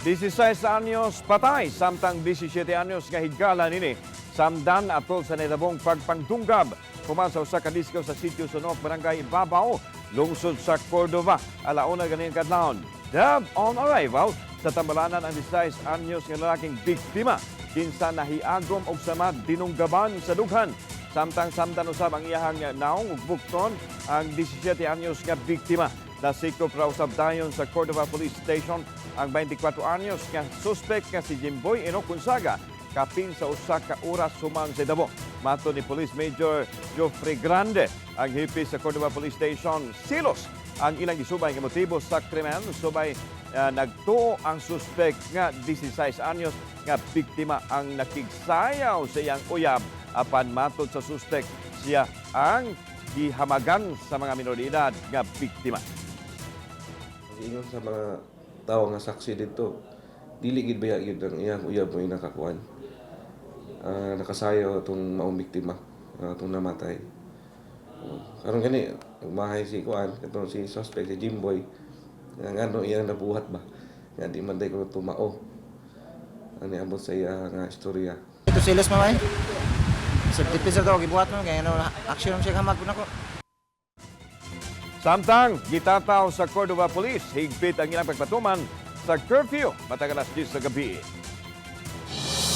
16 anyos patay samtang 17 anyos nga higala nini samdan atol sa nahitabong pagpangdunggab human sa usa ka disco sa Sitio Sunok, Barangay Ibabaw, lungsod sa Cordova, alauna ganing kadlawon. Dead on arrival sa tambalanan ang 16 anyos nga lalaking biktima, kinsa nahiagom og sama dinunggaban sa dughan. Samtang samdan usab ang iyahang naong ug bukton ang 17 anyos nga biktima. Nasikop ra usab dayon sa Cordova Police Station ang 24 anyos nga suspect nga si Jimboy Enoch Gonzaga kapin sa usa ka oras human sa hitabo. Matod ni Police Major Geoffrey Grande, ang hepe sa Cordova Police Station, silos ang ilang gisubay nga motibo sa krimen, subay nagtuo ang suspect nga 16 anyos nga biktima ang nakigsayaw sa iyang uyab, apan matod sa suspect, siya ang gihamagan sa mga minor de edad nga biktima. Ingon sa mga tao nga saksi dito, dili gid baya gyud ang iyang uyab mo nakakuan. Nakasayaw atong maong biktima, atong namatay. Karon gani umahay si kuan katong si suspect, si Jimboy, nga ngano iyang nabuhat ba nga di man day ko tumao ani ambot sa iya nga istorya. Ito silos mo ay. Sa tipis daw gibuhat mo kay ano action siya hamag nako. Samtang gitataw sa Cordova Police, higpit ang ilang pagpatuman sa curfew matag alas 10 sa gabi.